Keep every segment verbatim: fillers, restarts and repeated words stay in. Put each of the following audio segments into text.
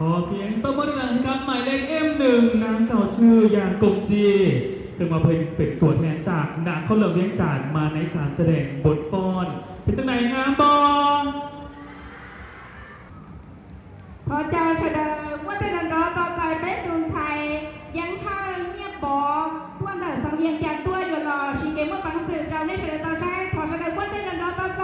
ขอเสียงตบมือดังๆ ให้กับหมายเลข เอ็มหนึ่ง นางเก่าชื่อ ยางกงจี ซึ่งมาเป็น เป็นตัวแทนจากนครหลวงเวียงจันทน์มาในการแสดงบทฟ้อน เป็นจังไหน งามบ่ เจ้า เจ้าเสด็จ เมื่อเต้นนั้นรอต่อใจเป๊ะดูใส ยังข้างเงียบบ่ ต้วนเดินสังเวียนแกนตัวอยู่หรอ สีเกมเมื่อปังสืบเจ้าในเสด็จต่อใช้ ถอดเสด็จ เมื่อเต้นนั้นรอต่อใจ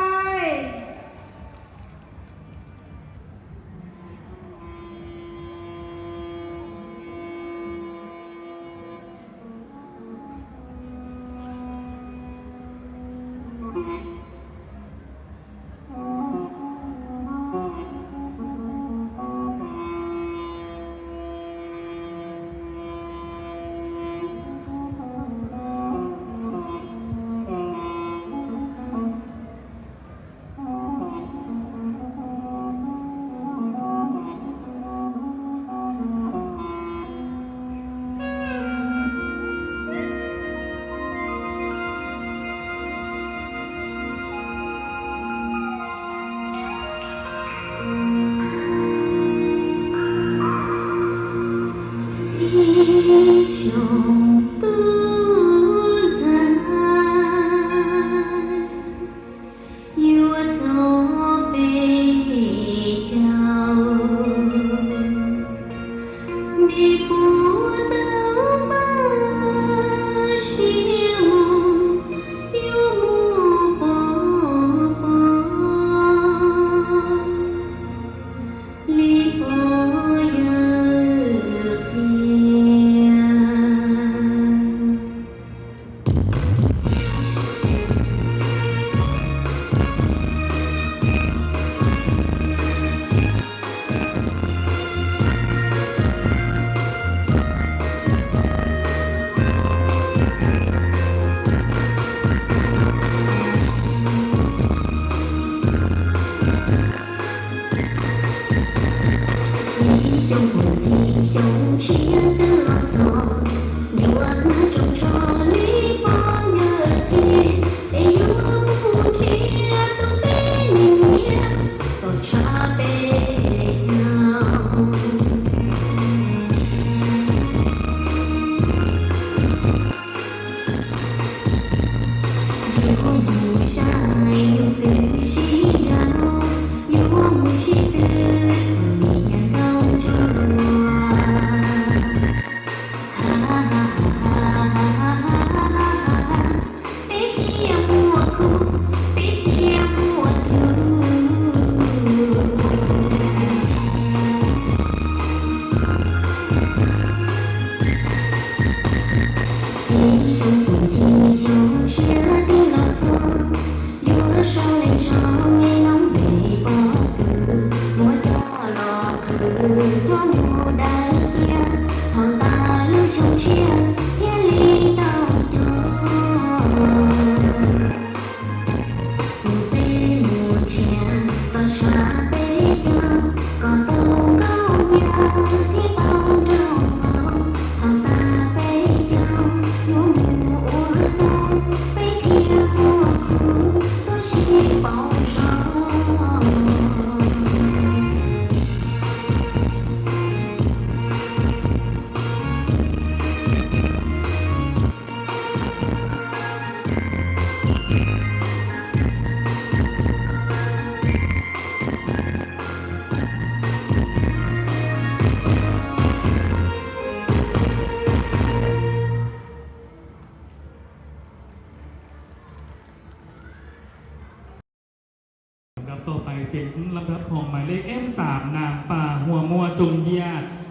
ต่อไปเป็นลำดับของหมายเลข เอ็มสาม นางปาหัวมัว จุงเยีย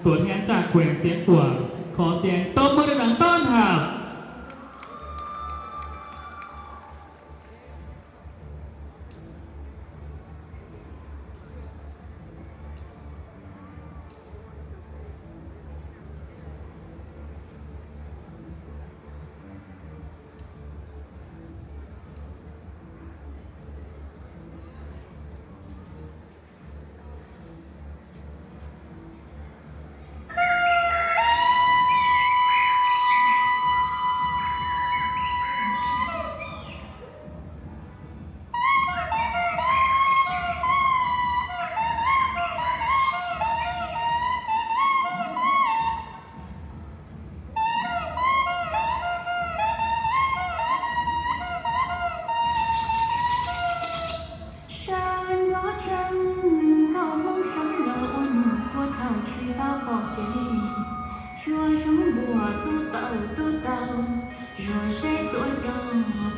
ตัวแทนจากแขวงเสียงขวาง ขอเสียงตบมือดังๆต้อนรับ Sáng gió trăng, cau móng sóng lơ ua nụ cua thảo chi tao pọ kê. Chua sống bùa tu tàu tu tàu, rồi sẽ tua cho,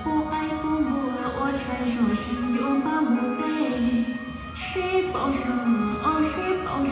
pua cái pua bùa ua chai rồi sinh dụ ba mù tê. Ship out, oh, ship out.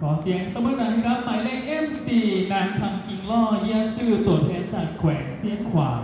ขอเสียงตบมือดังให้กับหมายเลข เอ็มสี่ นางคำกิ่งล่อ เยี่ยซื่อ ตัวแทนจากแขวงเซียงขวาง